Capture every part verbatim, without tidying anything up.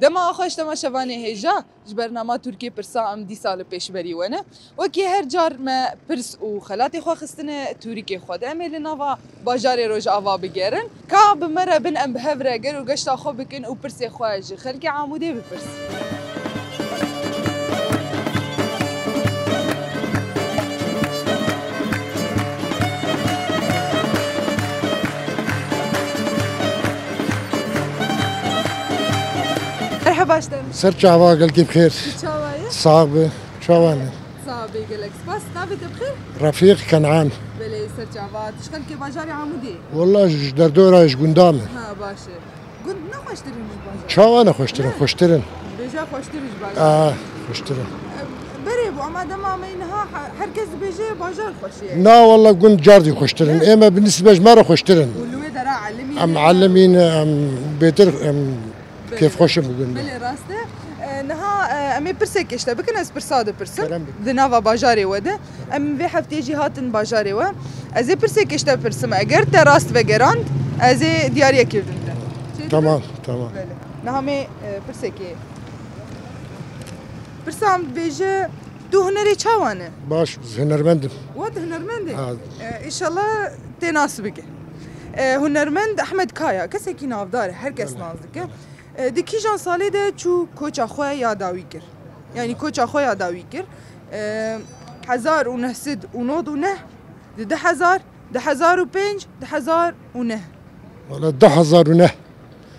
Dema xweş, dema şevanê hêja, ji bernama Tûrikê Pirsa em dîsa li pêşberî we ne. Wekî her car me pirs û xelatê xwe xistine Tûrikê xwe de. Em ê li nava bajarê Rojava bigerin. Ka bi me re bin, em bi hev re ger û geşta xwe bikin û pirsê xwe ji xelkê Amûdê bipirsin. Merheba ji te. Ser çava, gelkî bi xêr. Tu çawa ye? Sax be. Çawa ne? Sax be, gelek spas. Navê te bi xêr? Refîq Kenan. Belê, ser çava. Tu ji xelkê bajarê Amûdê? Walla ji derdora, ji gunda me. Ha, baş e. Gund ne xweştir in ji bajarê? Çawa ne xweştir in? Ne? Xweştir in. Bêje xweştir in ji bajarê. Aa, xweştir in. E, berê bû, ama dema me niha he-, her kes dibêje bajar xweş e. Na, walla gund car dî xweştir in. Ne? Ê me bi nisbe ji me re xweştir in. Û li wê dera elimî ne? Em elimî ne, em bêtir, em Belê. Kêfxweş in bi gund. Belê, rast e. E, niha, e, em ê pirsekê ji te bikin, ez pirsa dipirsim. Kerem bike. Di nava bajarê we de. Em vê hefteyê jî hatin bajarê we. Ez ê pirsekê ji te pirsim. Eger te rast vegerand, ez ê diyariyekê bidim te. Çê dibe? Tamam, tamam. Belê. Niha me, e, pirsekê. Pirsa em dibêje, tu hunerê çawa ne? Baş, hunermend im. Wat hunermend e? Ha. E, înşallah tê nas bike. E, hunermend Ehmed Kaya, kesekî navdar e, her kes nas dike. E, di kîjan salê de çû koça xwe ya dawî kir? Yanî koça xwe ya dawî kir. E, hezar û neh sed û nod û neh, di du hezar, du hezar û pênc, du hezar û neh. Wala du hezar û neh.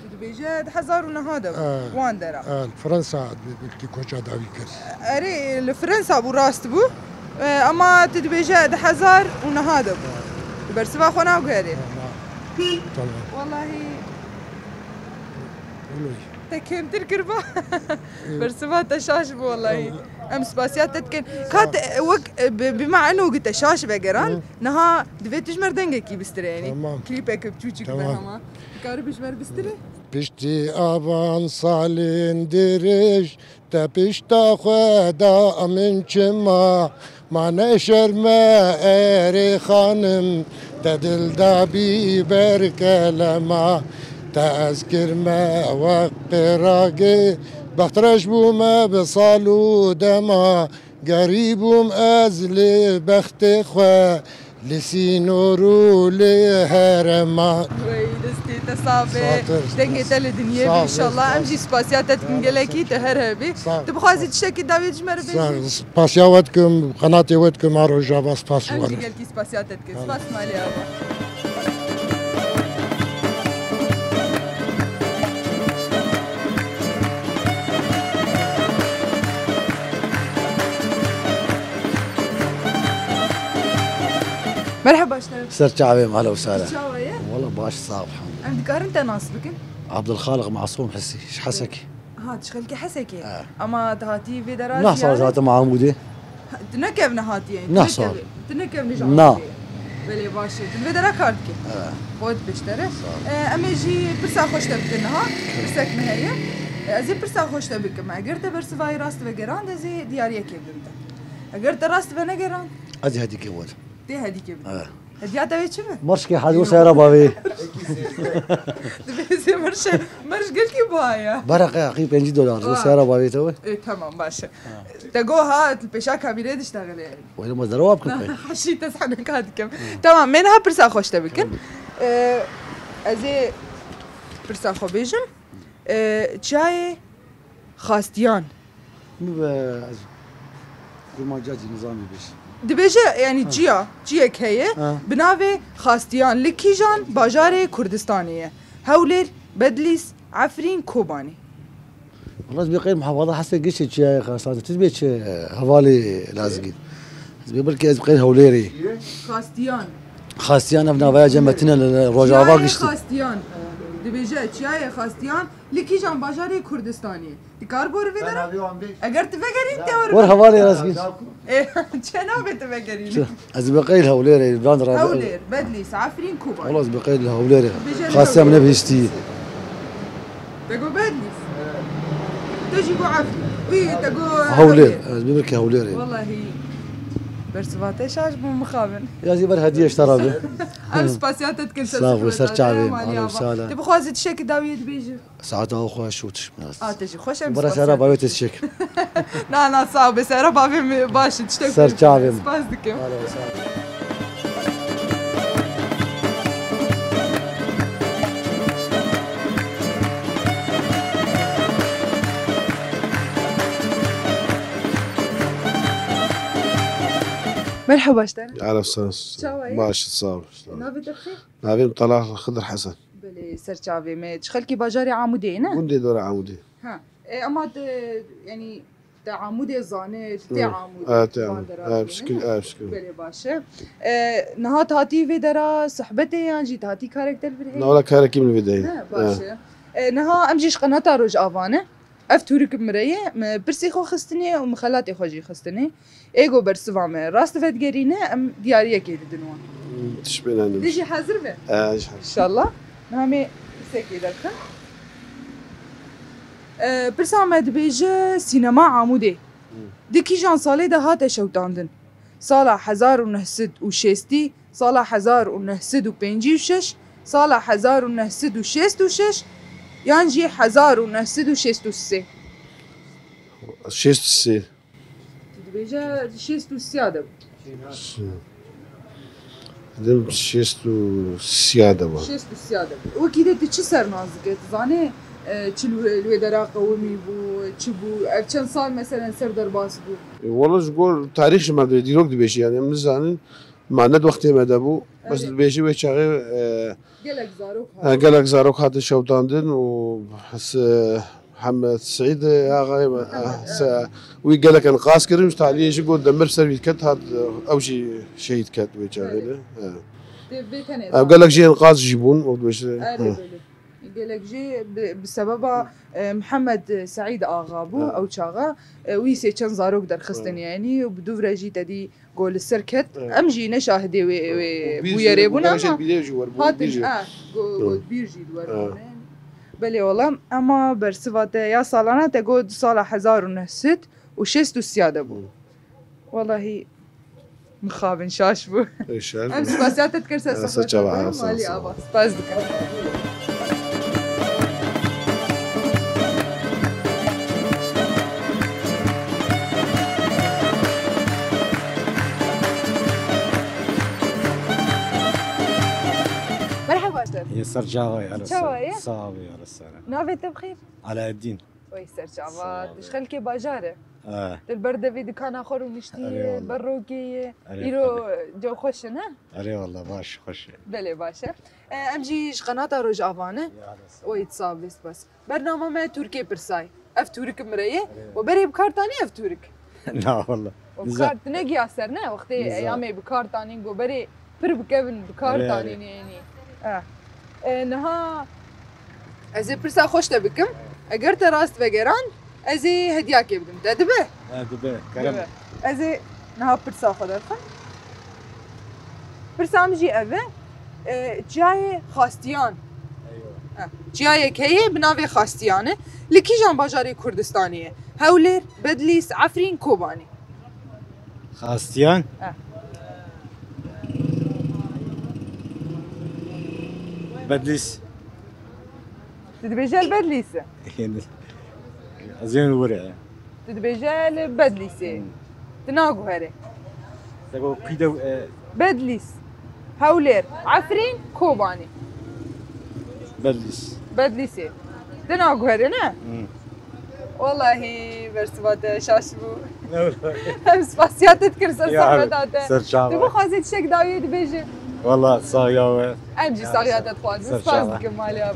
Tu dibêje du hezar û neh de bû, e, wan dera. E, li Fransa belkî koça dawî kir. Erê, li Fransa bû, rast bû. E, ama tu dibêje du hezar û neh de bû. Tu bersiva xwe naguherî. Tamam. Tamam. Wallahî. Wilo. Te kêmtir kiriba. Bersiva te şaş bû wellahî. Em spasiya te dikin. Ka te wek, e, bi, bi me eno gi te şaş vegeran, niha divê tu ji me re dengekî bistirê, yanî. Tamam. Klîpeke biçûçik be hema. Dikarî bi ji me re bistirê? Piştî avan salên dirêj, te pişta xwe da min çima? Ma neşerme erê xanim, te dil da bî ber kelema. Te ez kirme weq pêragê, bextreş bûme bi sal û dema. Gerî bûm ez li bextê xwe, li sînor û li herema. Wey, destê te sax be. Sağ ol. Dengê te li dinyê be, înşallah. Sağ ol. Em jî spasiya te dikin gelekî, tu her hebî. Sağ ol. Tu bixwazî tiştekî dawî ji me re bêjî? Sağ ol. Spasiya we dikim, qenatê we dikim, a Rojava spas ji we re. Em jî gelkî spasiya te dikin. Spas malê ava. Merheba ji te. Ser çavê, mala û sara. Çawa ye? Wala baş, sağ ol, elhamdülillah. Em dikarin te nas bikin? Abdulxaliq Masûm Hisî, ji Hesekê. Ha, tu ji xelkê Hesekê. Ha. Ama tu hatî vê dera jî. Nah sal zaten Amûdê. Ha, tu ne kevne hatî ye. Nah sal. Tu ne kevne ji Amûdê. Belê, baş e. Tu vê dera kar dikî. Ha. Xwet biştere. Sağ ol. E, em ê jî pirsa xwe ji te bikin niha. Pirsek me heye. E, ez ê pirsa xwe ji te bikim. Eger te bersivayê rast vegerand, ez ê diyariyekê bidim te. Eger te rast venegerand. Ez ê hedîkê werim. Tê hedîkê bidî. Evet. Hediya te wê çi be? Mirşkê hediyo seyara bavê. Divê mirşe, mirş gelkî buha ye. Bereqe heqî pêncî dolar. Wa. Seyara bavê te wê. E, tamam, baş e. Ha. Te go ha, tu pêşa kamîrê diştexilê. Wê ma zerwa bikim. Heşî te sehne ka dikim. Tamam, me niha pirsa xwe ji te bikin. Tamam. E, ez ê pirsa xwe bêjim. E, çiyayê Xastiyan. Min ve ez kurmanca jî nizamî bêj. Dibêje, yanî Ha. ciya, ciyek heye, Ha. bi navê Xastiyan. Li kîjan bajarê Kurdistanê ye? Hewlêr, Bedlîs, Efrîn, Kobanê. Wala ez bê qeyr muhafada Hesê Gişê çiyayê Xastiyan. Tiz bê çi, e, hevalê Lazgî. Ez bê belkî ez bi qeyr Hewlêrê. Xastiyan. Xastiyan ev navaya cem Metine li, li Rojava Çiyayê giştî. Xastiyan. Dibêje çiyayê Xastiyan. Li kîjan bajarê Kurdistanê? Dikar bor vê dera? Eger tu vegerî, te were. Were hevalê Lazgî. E, çe nabê tu vegerî? Çi? Ez bi qeyl Hewlêrê, van ra. Hewlêr, Bedlîs, Efrîn, Kobanê. Wala ez bi qeyl Hewlêrê. Bêje Xastiyan Hewlêr. Min bihîstî. Te go Bedlîs? Te jî go Efrîn. Wî, te go Hewlêr. Hewlêr. Ez bi belkî Hewlêrê. Wallahî. Bersiva te şaş bû mixabin. Ya jî ber hediye ji te re be. Em spasiya te dikin ser Sağ ol, ser çavê. Malî ava. Te bixwaze tiştekî dawiyê dibêjî. Saeta xweş û tişt. A, te jî xweş, em Bira spas sera bavê te çek. Na, na, sağ ol, sera bavê min baş e, tiştek Ser çavê min. Spas dikim. Alo, sağ ol. Merhaba, işte. Alo, sağ ol. Çawa ye? Baş, sağ ol. Navê te bi xêr? Navê min Talal Xidir Hesen. Belê, ser çavê me. Ji xelkê bajarê Amûdê ne? Gundê dora Amûdê. Ha. E, ama te, yani, te Amûdê zane, te Hı. Amûdê. Ha, te Amûdê. Ha, bi şekil, ha, bi şekil. Belê, baş e. E, niha te hatî vê dera sohbetê yan jî te hatî karekî te li vir heye? Na, wala karekî min li vir heye. Ha, baş e. E, niha em jî ji qenata Rojava ne. Ev tûrik min re ye, min pirsê xwe xistinê û min xelatê xwe jî xistinê. Ê go bersiva me rast vedigerîne, em diyariyekê didin wan. Tişt pê nayînim. Dê jî hazir be? E, ji hazir. İnşallah. Niha em ê pirsekê derxin. E, pirsa me dibêje sînema Amûdê. Hı. Di kîjan salê de hate şewitandin? Sala hezar û neh sed û şêstî, sala hezar û neh sed û pêncî û şeş, sala hezar û neh sed û şêst û şeş yan jî hezar û neh sed û şêst û sê? Şêst û sê. Tu dibêje şêst û sê de bû. Dim şêst û sê de bû. Şêst û sê de bû. Wekî de tu çi ser nas dike? Tu zanî, e, çi li wê, li wê dera qewimî bû, çi bû? Ev çend sal meselen ser derbas bû? E, wala ji gor tarîx ji me dibê, dîrok dibêjî yani. Em nizanin. Ma ne di wextê me de bû. Bes Erê. Dibêjî wê çaxê, e, Gelek zarok e, hat. Gelek zarok hatin şewitandin û s-, Hemed Seîd, e, axayê me, Hemed, e, se-, evet. Wî gelek enqaz kirin, ji taliyê jî got demir ser wî diket, hat, e, ew jî şehîd ket wê çaxê de. Evet. He. Tê vê tenê Ev gelek jî enqaz jî bûn, û dibêje, Erê he. Belê. Gelek jî bi, bi sebeba, e, Mihemed Seîd Axa bû, Evet. Ew çaxa, e, wî sê çend zarok derxistin Evet. Yani, û bi dû re jî te dî ku li ser ket. Evet. Em jî ne şahidê wê, wê bûyerê bûn, ama hatin, ha, got, got bîr jî di wer bûne. Belê wala, ama bersiva te ya salana te got sala hezar û neh sed û şêst û sê de bû. Hı. Wallahî mixabin şaş bû. Ê, şaş bû. Em spasiya te dikir ser sohbeta te, malî ava. Spas dikim. Merhaba ser. Yê ser çava ye, Çawa ye? Sağ ol, ya Resulallah. Navê te bi xêr? Alaeddin. Wey ser çava. Sağ ol. Tu ji xelkê bajar e. He. Tu li ber devê dikana xwe rûniştî ye, Erê wala. Ber rokê ye. Erê Îro wala. Cem xweş in, he? Erê wala, baş, xweş e. Belê baş e. E, em jî ji qenata Rojava ne. Ya Resulallah. Wey, sağ ol, spas. Bernama me Tûrkê pirsay. Ev tûrik min re ye. Evet. We berê bi kar tanî ev tûrik? Na wala. We bi kar tine giya ser ne? Wextê eyamê bi kar tanîn, go berê pir bikevin bi kar tanîn yani. Eh. Eh, niha ez ê pirsa xweş te bikim. Eger te rast vegeran, ez ê hediyakê bidim. Te dibe? Ha, dibe. Kerem. Dibe. Ez ê niha pirsa xwe derxim. Pirsa min jî ev e. E, çiyayê Xastiyan. Eywa. Ha, çiyayek heye bi navê Xastiyan e. Li kîjan bajarê Kurdistanê ye? Hewlêr, Bedlîs, Efrîn, Kobanê. Xastiyan? Ha. Bedlîs. Tu dibêje li Bedlîs e? Ez ên wir e. Tu dibêje li Bedlîsê. Hmm. Tu naguherî. Sego kî de, e, Bedlîs, Hewlêr, Efrîn, Kobanî. Bedlîs. Bedlîsê. Tu naguherî ne? Hmm. Wallahî bersiva te şaş bû. Ne wala. Em spasiya te dikir ser sohbeta te. Ser çava. Tu bixwazî tiştek dawiyê dibêjî? Wala saxiya we. Em jî saxiya te dixwazin. Spas dikim, malê ava.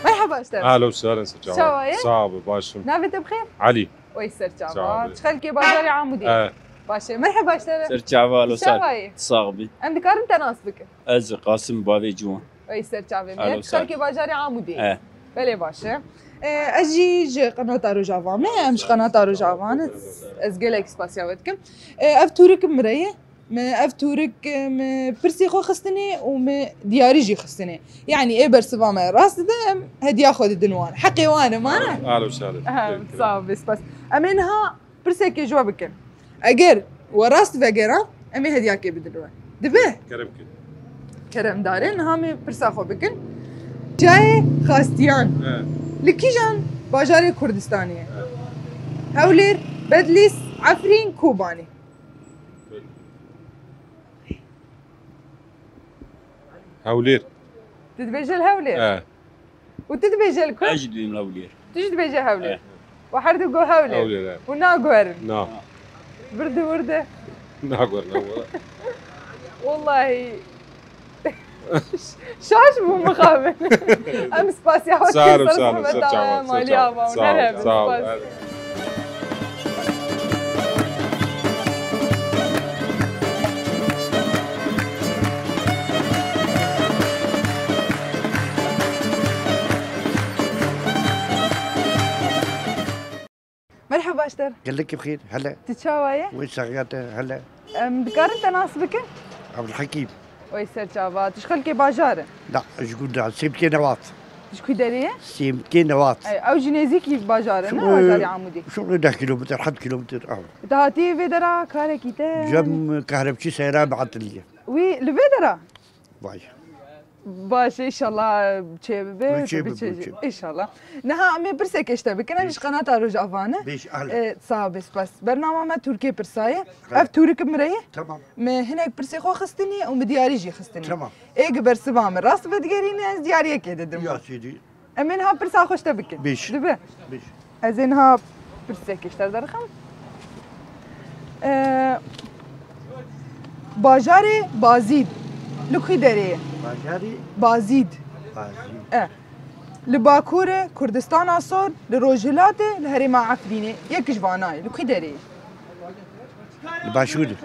Merhaba, işte. Ahlen we sehlen, ser çava. Çawa ye? Sağ ol, başım. Navê te bi xêr? Ali. Wey ser çava. Sağ ol. Ji xelkê bajarê Amûdê. Evet. Baş e. Merhaba, işte. Ser çava, alo ser. Çawa ye? Sağ ol. Em dikarin te nas bikin? Ez Qasim bavê ciwan. Wey ser çavê me. Alo, ser. Xelkê bajarê Amûdê. E. Belê baş e. E, ez jî ji qenata Rojava me, em ji qenata Rojava ne. Ez gelek spasiya we dikim. E, ev tûrik min re ye. Me ev tûrik, e, me pirsê xwe xistinê û me diyarî jî xistinê. Yanî ê bersiva me rast dide, em hediya xwe didin wan. Heqê wan e, mane? Ahlen we sahlen. Ha, sağ ol, spas. Em ê niha pirsekê ji we bikin. Eger we rast vegeran, em ê hediyakê bidin we. Dibe? Kerem kin. Kerem dare, niha me pirsa xwe bikin. Çiyayê Xastiyan. He. Li kîjan bajarê Kurdistanê ye? He. Hewlêr, Bedlîs, Efrîn, Kobanê. Hewlêr. Tu dibêje li Hewlêr? He. Û tu dibêje li ku? Ez jî dibêm li Hewlêr. Tu jî dibêje Hewlêr. He. We her du got Hewlêr. Hewlêr, he. Û naguherin. Na. Birdi wirdi. Naguherin, wala. Wallahî. Şaş bû mixabin. Em spasiya xwe dikin. Sağ ol, ser sağ ol, zehmeta ser çawa, we, ser malî çawa. Ava, sağ ol, sağ ol, sağ ol. Her hebin, spas. Merheba ji te re. Gelekî bi xêr, hele. Tu çawa ye? Wê saxiya te, hele. Em dikarin te nas bikin? Abdulhekîm. Wey ser çava. Tu ji xelkê bajar e? Na, ji gund e, Sêmkê Newat. Tu ji ku derê ye? Sêmkê Newat. Ey, ew jî nêzîkî bajar e, ne? Bajarê Amûdê. Şû deh kilometre, heft kilometre, aw. Tu hatî vê dera karekî te? Cem kahrepçî seyra miatiliye. Wî li vê dera? Vay. Baş e, înşallah çêbibe, çêbibe, çêbibe. Înşallah. Niha em ê pirsekê ji te bikin, em ji qenata Rojava ne. Bêj, ahlen. E, sağ ol, spas. Bernama me Tûrkê Pirsa ye. Ev tûrik min re ye. Tamam. Me hinek pirsê xwe xistinî û min diyarî jî xistinî. Tamam. Ê gi bersiva min rast vedigerîne, ez diyariyekê didim. Ya sîdî. Em ê niha pirsa xwe ji te bikin. Bêj. Dibe? Bêj. Ez ê niha pirsekê ji te derxim. Ee, bajarê Bazîd li ku derê ye? Bajarê Bazîd. Bazîd. E. Li Bakurê Kurdistana Sor, li Rojhilatê, li herêma Efrînê. Yek ji vana ye. Li ku derê ye? Li Başûrê.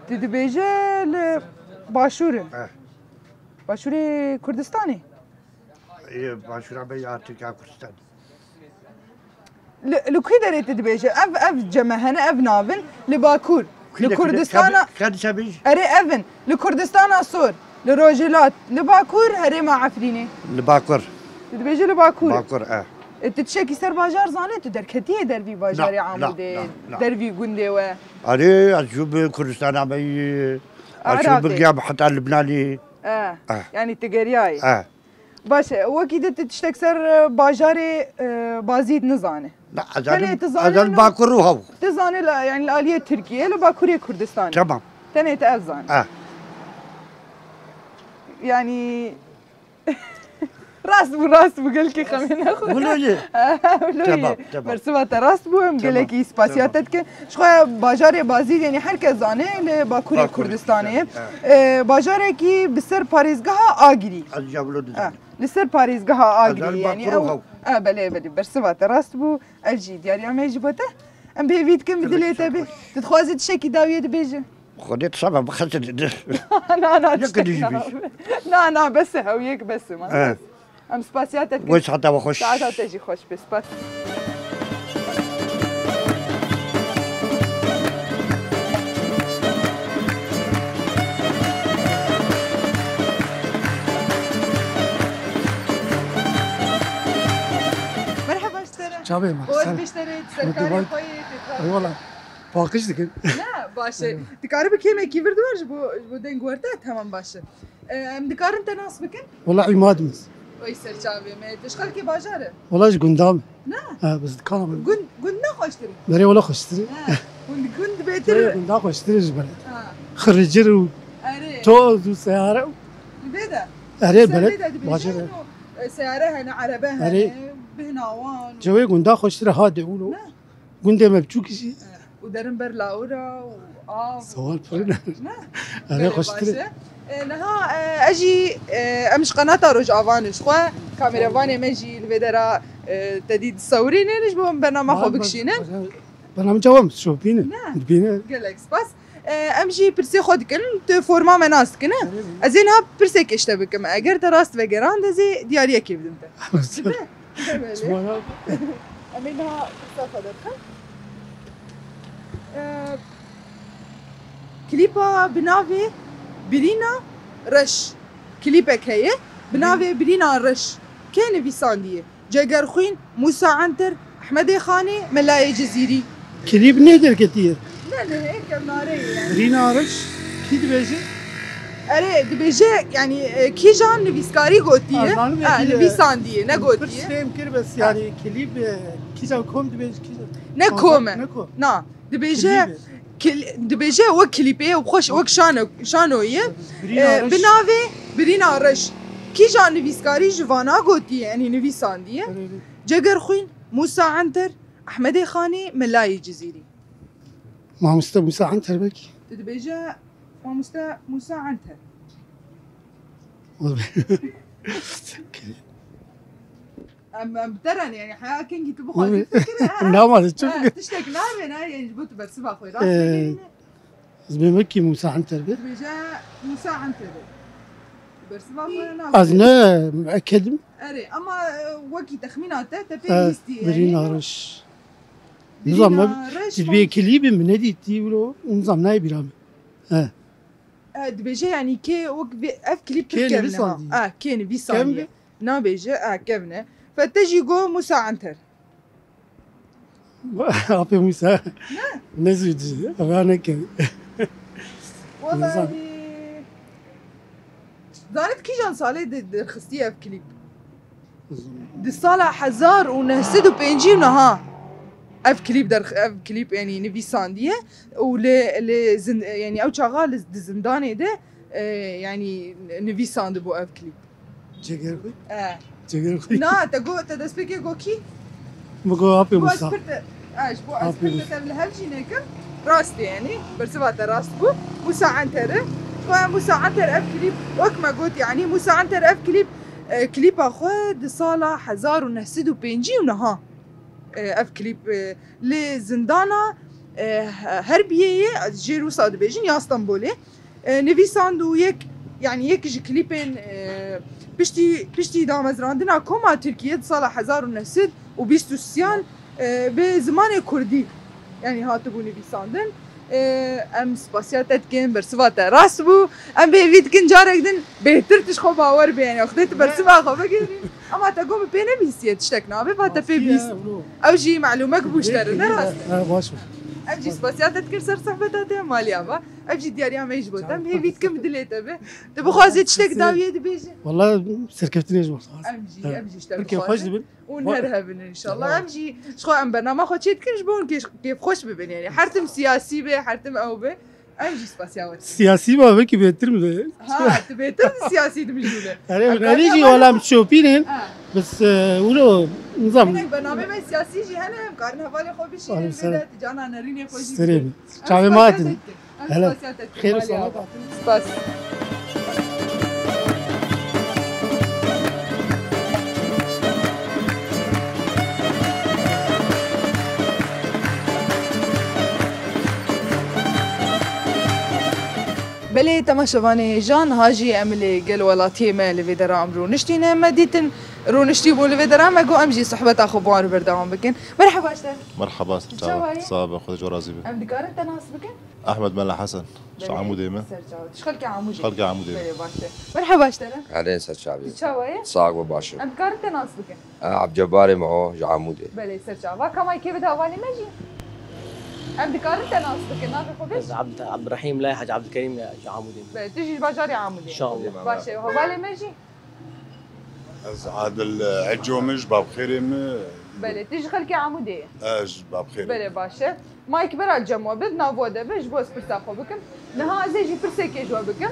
Tu dibêje li Başûrê. E. Başûrê Kurdistanê. Ê, başûra me ya Tirkiya Kurdistan. Li, li ku derê tu dibêje? Ev, ev ceme hene, ev navin li Bakur. Li Kurdistana. Erê, evin. Li Kurdistana Sor, li Rojhilat, li Bakur, herêma Efrînê. Li Bakur. Tu dibêje li Bakur. Bakur, e. E, tu tiştekî ser bajar zanî, tu derketiye dervî bajarê Amûdê, dervî gundê we? Erê, ez çû bi Kurdistana me yî, ez çû bi giya bi heta Libnanê. E, yanî tu geriyayî. E. Baş e, wekî di tu tiştek ser, e, bajarê, e, Bazîd nizane. Na, ez Tenê alim, tu ez zanî alim no- Bakur û hew. Tu zanî la, yanî li aliyê Tirkiye, li Bakurê Kurdistanê. Tamam. Tenê tu ev zanî. E. Yanî, rast bû, rast bû, gelkî xemê nexwe. Wilo ye. Wilo ye. Tamam, tamam. Bersiva te rast bû, em gelekî spasiya te dikin. Ji xwe bajarê Bazîdê, yanî her kes zane, li Bakurê Kurdistanê ye. Kurdistanê, evet. Ee, bajarekî bi ser parêzgeha Agirî. Ez jî wilo dizanim. Ee, li ser parêzgeha Agirî, yanî ew. Ee, belê, belê, bersiva te rast bû. Ev jî diyariya me ji bo te. Em bi hêvî dikin, bi dilê te bê. Tu dixwazî tiştekî dawiyê dibêje? Xwedê tu sebe bixetin. Na, na, tiştek nabe. Na, na, bes e, hew yek bes e, man. Em spasiya te dikin. Wê saeta we xweş. Saeta te jî xweş be, spas. Merheba ji te re. Çavê me. Bol bişterê, serkarê xwe yê, tê kar. Eyvallah. Paqij dikin. Ne, baş e. Dikarî bi kêmekî vir diwar ji bo, ji bo deng werte, tamam baş e. E, em dikarin te nas bikin? Wala Îmad min. Oy ser çavê me. Tu ji xelkê bajar e? Wala ji gunda me. Ne? Ha, biz dikana me. Gund, gund ne xweştir e? Berê wala xweştir e. Ha, gund, gund bêtir e. Gunda xweştir e ji belê. Ha. Xiricir û toz û seyare û. Li vê de? Erê, belê, bajar e. E, seyare hene, erebe hene, bihna wan. Cewê gunda xweştir e, ha de ûlo. Ne? Gundê me biçûk jî. Eh, û derin ber lawira û av. Sewal pir ne. Ne? Erê, xweştir e. Baş e. Eh, niha, eh, ez jî, eh, em ji qenata Rojava ne, ji xwe kameravanê me jî li vê dera, eh, te dî disewirînin, ji bo em bernama xwe bikişînin. Bernama çawa em şopînin? Ne. Dibînin. Gelek spas. Eh, em jî pirsê xwe dikin, tu forma me nas dikine. Erê. Ez ê niha pirsekê ji te bikim. Eger te rast vegerand, ez ê diyariyekê bidim te. Dibe? Belê. Çima ya? Em ê niha pirsa xwe derxin. Ee, Klîpa bi navê Birîna Reş. Klîpek heye bi navê Birîna Reş. Kê nivîsandiye? Cegerxwîn, Mûsa Enter, Ehmedê Xanê, Melayê Cizîrî. Klîp nê derketiye? Ne, ne, hê kevnare ye yani. Rîna Reş kî dibêje? Erê, dibêje yani, e, kîjan nivîskarî gotiye? Ha, zanim Ha, yekî, e, nivîsandiye, ne gotiye? Pirs fêm kir bes yani klîp, e, kîjan kom dibêje, kîjan Ne kom e. Ne kom. Na, dibêje, Klîp e. kil-, dibêje wek klîpê, wek xweş, wek şano, şano ye. Birîna E, Reş. Bi navê Birîna Reş. Kîjan nivîskarî ji vana gotiye, yani nivîsandiye? Erê, erê. Cegerxwîn, Mûsa Enter, Ehmedê Xanê, Melayê Cizîrî. Mamoste Mûsa Enter belkî. Tu dibêje Mamoste Mûsa Enter. Em, em bi te re ne, yani heya kengî tu bixwazî fikir e, ha? Namazê çi Ha, fikir? Tiştek nabê, ne, yani ji bo tu bersiva xwe rast Ee, vegerîne. Ez bêmek ki Mûsa Enter be. Dibêje Mûsa Enter be. Bersiva xwe nabê. Ez ne, ekedim. Erê, ama, e, wekî texmîna te, te pê Ha, bihîstiye, yani. Birîna Reş. Nizam Birîna ne, Reş tu dibê mi? Klîbê min nedîtî wilo, nizam nayê bîra min. He. E, dibêje, yani, kê wek vê, ev klîp Kê pir kevne ha. nivîsandiye? E, kê nivîsandiye? Kevne? Nabêje, e, kevne. Fe te jî got Mûsa Enter. Apê Mûsa. Ne? Ne zû dî, eva nekev. Wallahî. Nizam. Zanît kîjan salê de derxistiye ev klîp? Di sala hezar û neh sed û pêncî û neha ev klîp derx-, ev klîp, yani, nivîsandiye û li, li zin-, yani, ew çaxa li, di zindanê de, e, yani, nivîsandibû ev klîp. Cegerxwî? E. Cegerxwî. Na, te got, te destpêkê got kî? Min got Apê Mûsa. Ji bo ez pir te, e, ji bo ez Apê pir te Mûsa. Tev li hev jî nekim. Rast e, yani, bersiva te rast bû. Mûsa Enter e. Ji bo em Mûsa Enter ev klîp, wek me got, yani, Mûsa Enter ev klîp, e, klîpa xwe di sala hezar û neh sed û pêncî û neha, e, ev klîp, e, li zindana, e, Herbiyê ye, jê Rûsa dibêjin, ya Stenbolê. E, nivîsand û yek, yani yek ji klîpên, e, piştî, piştî damezrandina koma Tirkiye di sala hezar û neh sed û bîst û sêyan, e, bi zimanê kurdî, yani hatibû nivîsandin. E, em spasiya te dikin, bersiva te rast bû. Em bi hêvî dikin carek din bêhtir tu ji xwe bawer bê, yani Xwedê tu bersiva xwe bigerî. Ama te got min pê nebihîstiye tiştek nabe, va te pê Rastiye, bihîst. bro. Ew jî melûmek bû ji te re, ne rast e? Ha, baş e. Em jî spasiya te dikir ser sohbeta te, maliya va. Ev jî diyariya me ji bo te. Em hêvî dikin bi dilê te be. Tu bixwazî tiştek dawiyê dibêje? Walla serkeftinê ji bo te. Em jî, Ha. em jî ji te Pir kêfxweş dibin. Û her hebin inşallah. Em jî ji xwe em bernama xwe çê dikin ji bo hûn kêf-, kêfxweş bibin. Yani her tim siyasî be, her tim ew be. Em jî spasiya we dikin. Siyasî be, wekî bêtir mi be? Ha, tu bêtir di siyasî dimijûne. Erê, Em erê jî karî wala em şopînin. Ha. Bes, e, wilo, nizam. Hinek bernamê me siyasî jî hene, em karin hevalê xwe bişînin, Aleyhisselam. Vê de tu cana nerînê xwe jî Serê bidin. bi. Em Çavê spasiya ma te hatin. dikin. Em Hele. spasiya te dikin. Xêr û Malî selamet ava. hatin. Spas. Belê, temaşevanê hêja, niha jî em li gel welatiyê me li vê dera em rûniştî ne, me dîtin rûniştî bû li vê dera, me got em jî sohbeta xwe bi wan re berdewam bikin. Merheba ji te. Merheba, ser çava. Çawa ye? Sax be, Xwedê ji we razî be. Em dikarin te nas bikin? Ahmed Mela Hesen, ji Belê, Amûdê me. Ser çava. Tu ji xelkê Amûdê? Xelkê Amûdê. Belê, baş e. Merheba ji te re. Erê, ser çavî. Tu çawa ye? Sax be, baş e. Em dikarin te nas bikin? E, Abdulcebarê Miho ji Amûdê. Belê, ser çava. Ka mayî kê bide hevalê me jî? Em dikarin te nas bikin, navê xwe bêj? Ez Abd-, Abdurrahîm Lay Hec Abdulkerîm ji Amûdê. Belê, tu jî ji bajarê Amûdê. Înşallah. Baş e. Hevalê me jî? Ez Adil Eco min, ji Babxêrê me. Belê, tu ji xelkê Amûdê ye? E, ji Babxêrê. Belê, baş e. Mayk bera cem we be, di nav we de be, ji bo ez pirsa xwe bikim. Niha ez ê jî pirsekê ji we bikim.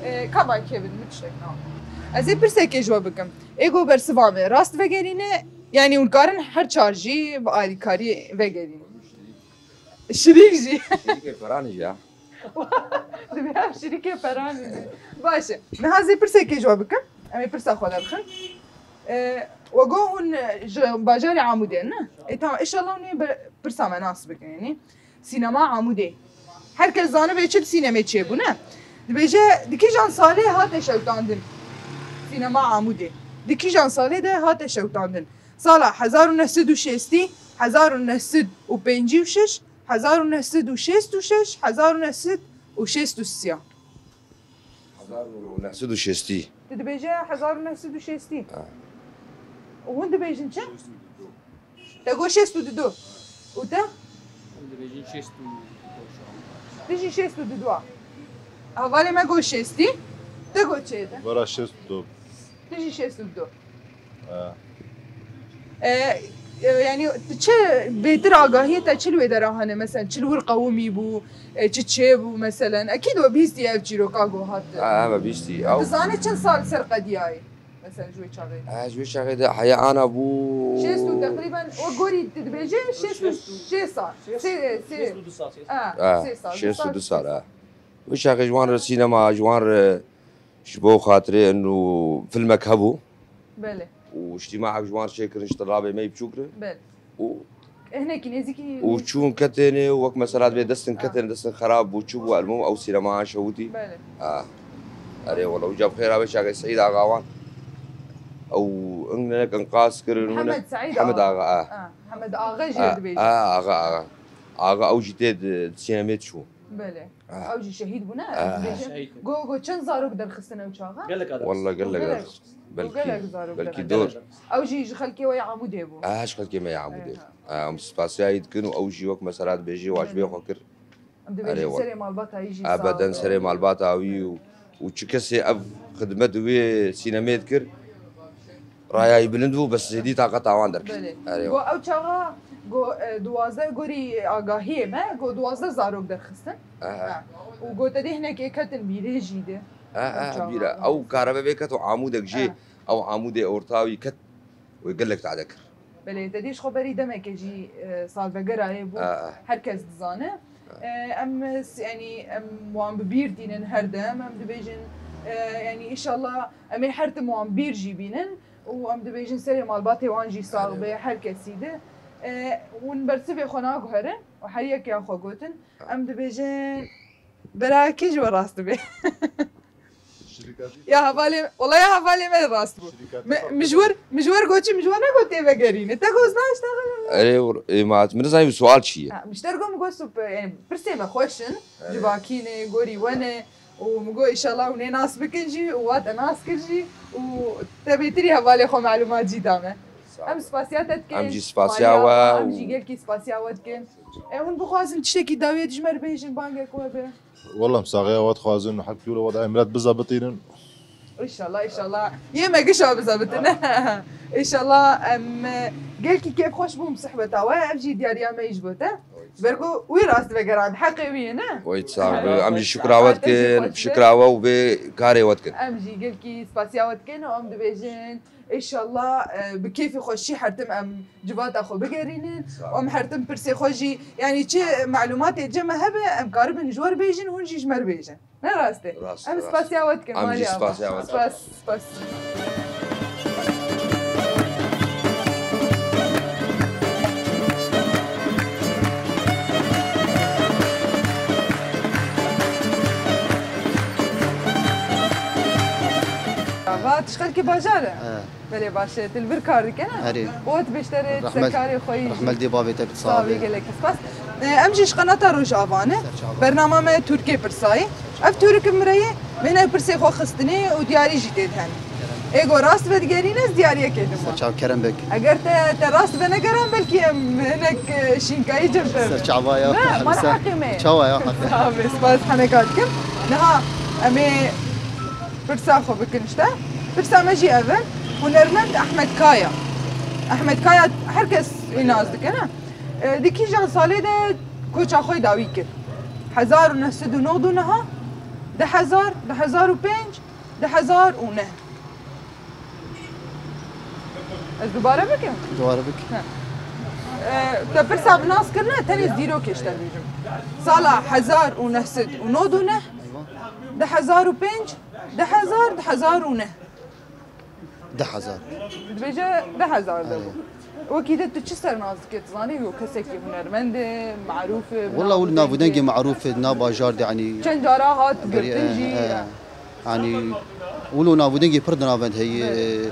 E, ka mayk kevin min tiştek nav. Ez ê pirsekê ji we bikim. Ê go bersiva me rast vegerîne, yanî hûn karin her çar jî bi alîkarî vegerîne. Şirîk jî. Şirîkê peranî jî ya. Divê ev şirîkê peranî be. Baş e. Niha ez ê pirsekê ji we bikim. Em ê pirsa xwe derxin. E, we got hûn ji bajarê Amûdê ne? E, tamam. Înşallah hûn ê be-, pirsa me nas bikin, yanî. Sînema Amûdê. Her kes zanibe çi di sînemê çêbû, ne? Dibêje, di kîjan salê hate şewitandin Sînema Amûdê? Di kîjan salê de hate şewitandin? Sala hezar û neh sed û şêstî, hezar û neh sed û pêncî û şeş, hezar û neh sed û şêst û şeş, hezar û neh sed û şêst û sisiya. Hezar û neh sed û şêstî. Tu dibêje hezar û neh sed û şêstî. Ha. Û hûn dibêjin çi? Te got şêst û du. Û te? Em dibêjin şêst û du. Tu jî şêst û du a. Hevalê me got şêstî. Te got çi ye te? Vera şêst û du. Tu jî şêst û du. Ha. E, e, yani, tu çi bêtir agahiyê te çi li wê dera hene? Mesela, çi li wir qewimî bû, e, çi çêbû, meselen? Ekîd we bîstî ev çîroka ku hat. Ha, heme bîstî. Ew Dizane çend sal ser qediyayê? Mesela, ji wê çaxê de. Ha, ji wê çaxê de heya ana bû. Şêst û teqrîben, we gorî tu dibêje, şêst û şêst sal. Sê, sê. Şêst û du sal, şêst. Ha, Ha, sê sal, du şêst û du sal, sal, sê sal. Ha. Wê çaxê ji wan re sînema, ji wan re Ji bo xatirê eno filmek hebû. Belê. Û îctîmaek ji wan çêkirin ji telabê me yî biçûk re. Belê. Û Eh, hinekî nêzîkî û çûn ketêne û wek mesela dibê destin Ha. ketêne, destin xerab bû, çi bû, elmûm ew sînema şewitî. Belê. Ha. Erê wela, wîca bi xêr avê çaxê Seîd Axa wan. Ew hinek inqaz kirin, hinek Mihemed Seîd Hemed Axa. Axa, ha. Ha, Hemed Axa jî Ha, dibêjin. ha, Axa, Axa. Axa ew jî tê di, di sînemê çû. Belê. Ah. Ew jî şehîd bûne. Ah. Dibêjin, Şehîd. Go, go çend zarok derxistin ew çaxa? Gelek adam. Walla gelek Gelek. derxist. Go Belkî, gelek zarok belkî derxist. dor. Ew jî ji xelkê we ya Amûdê bû. Ah, ji xelkê me ya Amûdê. Erê, ha. Ah, em spasiya yî dikin û ew jî wek mesela dibêjî, waj bê Belê. xwe kir. Em dibêjin Erê, wal- serê malbata wî jî Ebeden sağ serê malbata wî û û çi kesê ev xidmet wê sînemê dikir, rayayî bilind bû, bes zêdî taqeta wan derkir. Belê. Erê, Go ew çaxa, go, e, duwazdeh gorî agahiyê me, go duwazdeh zarok derxistin. Aha. Ha. Û go te dê hinekê ketin bîrê jî de. Aha, Ew çaxa bîra. Ew karebe vê ket û Amûdek jê, Aha. ew Amûdê orta wî ket û gelek tade kir. Belê, te dî ji xwe berî demekê jî, e, salvegera yê bû. Ah, ah. Her kes dizane. Ah. E, em, s-, yanî, em wan bi bîr tînin her dem. Em dibêjin, e, yanî, înşallah em ê her tim wan bîr jî bînin û em dibêjin serê malbatê wan jî sax Erê. be, her kesî de. E, hûn bersivê xwe naguherin û her yek ya xwe gotin. Ah. Em dibêjin, bera kî ji we rast dibe? Şirîkatî Ya hevalê, wela ya hevalê me rast bû. Şirîkatî Me, fabrika. Mijwer, mijwer goçî, mijwer ne got tê vegerîne. Te goz naş, te goz. Erê, êmat, min nizanî bi sual çi ye? Ha, mişter go min got sup, yani, pirsê me xweş in, Erê. civakî ne, gorî we ne. Û min got, "Înşallah hûn ê nas bikin jî, û wa te nas kir jî, û te bêtirî hevalê xwe melumat jî da me." Sağ ol. Em spasiya te dikin, Em jî spasiya maliya we em û jî gelkî spasiya we dikin. E, hûn bixwazin tiştekî dawiyê dijmer bêjin, bangek we be. Wela em saxiya we dixwazin û her kî wilo we de milet bizebitînin. Înşallah, înşallah. Yê me gişa bizebitin. Înşallah em, e, gelkî kêfxweş bûm sihbeta we. Ev jî diyariya me ji bo te. Ji ber ku wî rast vegerand. Heqê wî ye, ne? Wê sax be. Em jî şukra we dikin, şukra we û vê karê we dikin. Em jî gelkî spasiya we dikin û em dibêjin, înşallah, e, bi kêfî xweşî her tim em civata xwe bigerînin. Sağ û em ol. her tim pirsê xwe jî, yanî çi melumatê cem me hebe, em karibin ji we re bêjin, hûn jî ji me re bêjin. Ne rast e? Rast, Em rast. spasiya we dikin, Em jî Malî Ava. spasiya we dikin. Spas, spas. Ava, tu ji xelkê bajar e? He. Belê, baş e. Tu li vir kar dike, ne? Erê. Û tu beşderê Rehmel-, serkarê xwe yî jî. Rehmel dê bavê te bit Savê sabe. gelekî spas. E, em jî ji qenata Rojava ne. Serçava. Bernama me Tirkê pirsayê. Ev Tirk mireyê, me hinek pirsê xwe xistinê û diyarî jî tê dihen. Ê go rast vedigerîne, ez diyariyekê dim. Serçav kerem bik. Eger te, te rast venegeran, belkî em hinek, e, şînkayî cem te. Serçava ya, Ne, heqe mala ser. heqê me. Çawa ya, heqe. Savê, spas heneka dikim. Niha em ê Pirsa xwe bikin işte. Pirsa me jî ev e. Hunermend Ahmet Kaya. Ahmet Kaya her kes wî nas dike, ne? E, di kîjan salê de koça xwe dawî kir? Hezar û neh sed û nod û neh, du hezar, du hezar û pênc, du hezar û neh. Ez dubare bikim? Dubare bik. He. E, te pirsa bi nas kirine, tenê ez dîrokê ji te dibêjim. Sala hezar û neh sed û nod û neh, Eywa. du hezar û pênc, du hezar, du hezar û neh. Du hezar. Dibêje du hezar de bû. Erê. Wekî de tu çi ser nas dikê, tu zanî, yo kesekî hunermend e, marûf e, Wela û li navûdengê marûf e, na bajar de, yanî Çend cara hat Berî, girtin e, jî. e. Yanî, wilo navûdengê pir di navend heye. Belê.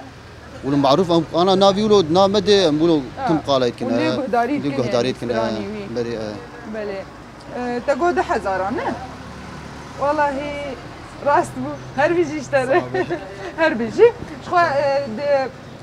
Wilo marûf em, ana navî wilo di nav me de em wilo Ha. tim qalay dikin, Û lê e, guhdarî lê dikin, guhdarî e, dikin, e, stranî wî. Berê, e. Belê. E, te got du hezaran, ne? Wallahî rast bû. Her bijî ji te re. Sağ ol. Her bijî. Ji xwe, e, di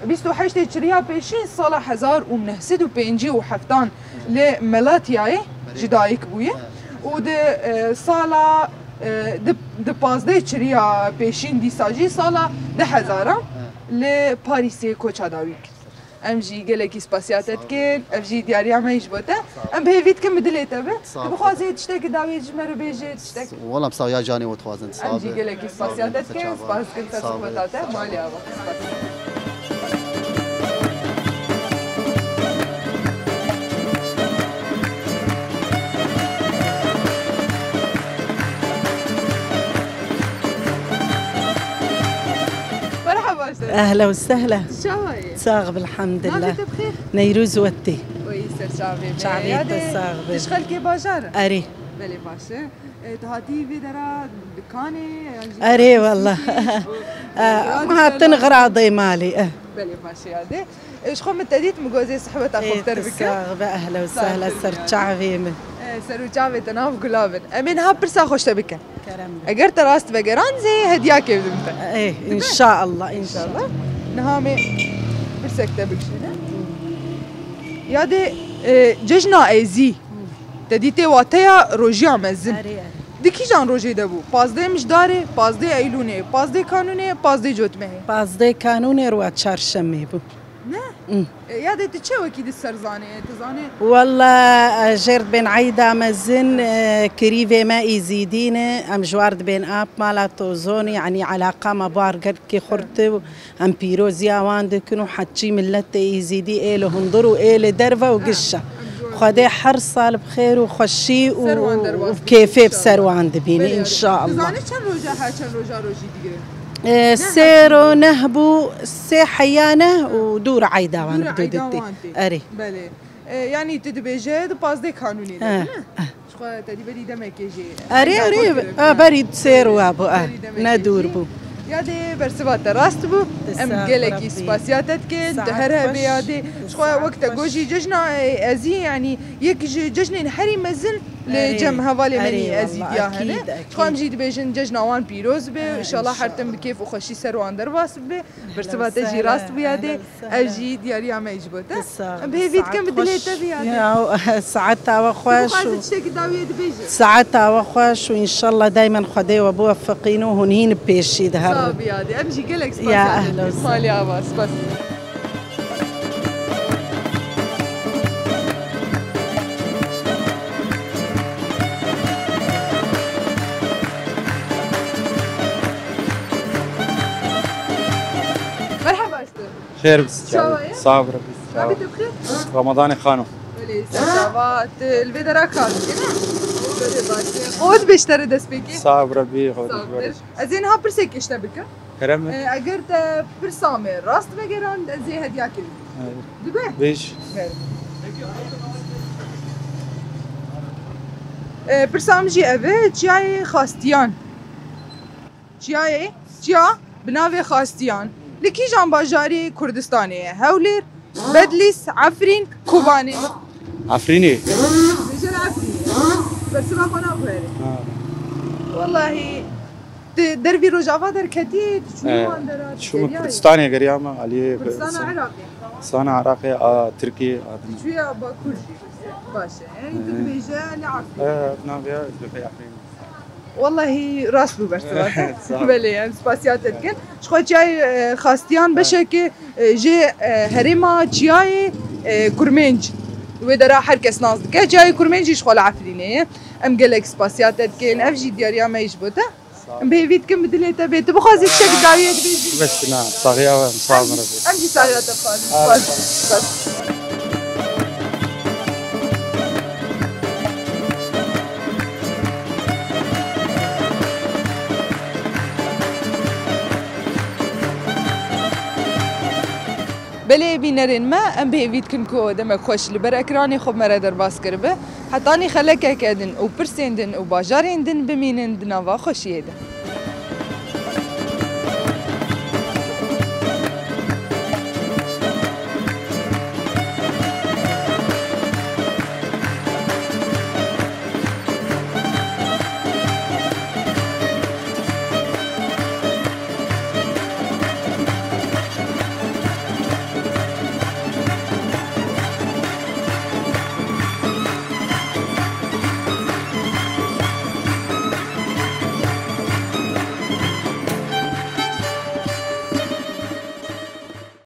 bîst û heştê çiriya pêşîn sala hezar û neh sed û pêncî û heftan li Melatyayê ji dayik bûye. He. Û di, e, sala, e, di, di pazdeh çiriya pêşîn dîsa jî sala du hezaran He. Li Parîsê koça dawî kir. Em jî gelekî spasiya te dikin. Ev jî diyariya me ji bo te. Em bi hêvî dikin bi dilê te be. Sağ ol. Tu bixwazî tiştekî dawî ji me re bêjî, tiştek? Wala em saxiya canê we dixwazin. Em jî gelekî spasiya te dikin. Spas dikin ser sohbeta te. Malê ava. Spas. Merhaba. Ehla û sehla. Çawa ye? Sax be, elhamdulillah. Navê te bi xêr? Neyrûz Wettî. Oy, ser çavê me. Çavê te sax be. Tu ji xelkê bajar e? Erê. Belê, baş e. E, tu hatî vê dera dikanê, yan jî Erê, wallah. E, em hatin xradê malê, e. Belê, baş e, yadê. E, ji xwe min te dît, min got ez ê sohbeta xwe bi te re bikim. Sax be, ehla û sehla, ser çavê min. E, ser û çavê te nav gula bin. Em ê niha pirsa xwe ji te bikin. Kerem be. Eger te rast vegeran, zê hediyakê bidim te. Ê, înşallah, înşallah. Niha me pirsek te bikişîne. Yadê, e, cejna Êzî. Te dîtê wateya rojiya mezin. Erê, erê. Di kîjan rojê de bû? Pazdeh Mijdarê, pazdeh Eylûnê, pazdeh Kanûnê, pazdeh Cotmehê. Pazdeh Kanûnê rûa çarşemê bû. Ne? Hı. E, yadê tu çi wekî di ser zanê? Tu zanê? Walla, e, jêr dibên eyda mezin, e, kirîvê me Êzîdî ne, em ji war dibên ap mala tozonî, yanî elaqa me bar gelkî xurt e, em pîroziya wan dikin û heçî miletê Êzîdî ê li hundir û ê li derve û giş e. Xwedê her sal bi xêr û xweşî û, û bi kêfê bi ser wan dibîne, înşallah. Tu zanî çend roja her çend roja rojî digire? E, sê ro neh bû, sê heya neh û dû re eyda wan bi dû ditê. Erê. Belê. E, yanî tu dibêje di pazdeh Kanûnê de, değil mi? Ji xwe te dî berî demekê jî. Erê, erê, a, berî sê ro bû, a, ne dûr bû. Yadê bersiva te rast bû. Em gelekî spasiya te dikin. Tu her hebê yadê. Ji xwe wek te got jî cejna, e, Êzî, yanî yek ji cejnên herî mezin li cem hevalê me nî Êzîdiya hene. Ji xwe em jî dibêjin cejna wan pîroz be. Înşallah her tim bi kêf û xweşî ser wan derbas bibe. Bersiva te jî rast bû yadê. Ev jî diyariya me ji bo te. Em bi hêvî dikin bi dilê te bî yadê. Ya, saeta we xweş û tiştekî dawiyê dibêje. Saeta we xweş û înşallah daymen Xwedê we biwefeqîn û hûn hîn bi pêşî de herin. Sağ bî yadê. Em jî gelek spasiya te dikin. Malê ava, spas. Merhaba. Xêr bî. Çawa ye? Sağ ol, Rebî. Navê te bi xêr? Ramadanê Xano. Belê, ser çava. Tu li vê dera kar dikî, ne? Belê, baş e. Xwe dibêj te re destpêkê. Sağ ol, Rebî. Sağ ol. Ez ê niha pirsek ji te bikim. Kerem e. E, eger te pirsa me rast vegerand, ez ê hediyakê bidim. Evet. Dibe? Bêj. Evet. E, pirsa min jî ev e, çiyayê Xastiyan. Çiyayê, çiya bi navê Xastiyan li kîjan bajarê Kurdistanê ye? Hewlêr, Bedlîs, Efrîn, Kobanê? Efrînê. Bêje li Efrînê. Bersiva xwe naguherî. Ha. Wellahî, tu dervî Rojava derketî, tu çûyî wan dera, tu çûme Kurdistanê geriyame, aliyê Kurdistana Iraqê. Kurdistana Iraqê, a Tirkiyê, a din. Çûye Bakur jî. Baş e. Yanî tu dibêje li Efrînê. E, navê ya, dibê Efrînê. Wellahî rast bû bersiva te. Sağ ol. Belê, em spasiya te dikin. Ji xwe çiyayê, e, Xastiyan beşekê, e, jê, e, herêma çiyayê, e, Kurmênc. Wê dera her kes nas dike. Çiyayê Kurmênc jî ji xwe li Efrînê ye. Em gelek spasiya te dikin. Ev jî diyariya me ji bo te. Sağ ol. Em bi hêvî dikin bi dilê te bê. Tu bixwazî tiştekî dawiyê dibêjî? Bes na, saxiya we, sağ ol. Em jî saxiya te dixwazin. Spas. Spas. Belê bînerên me, em bi hêvî dikin ku demek xweş li ber ekranê xwe bi me re derbas kiribe. Hetanî xelekeke din û pirsên din û bajarên din bimînin di nava xweşiyê de.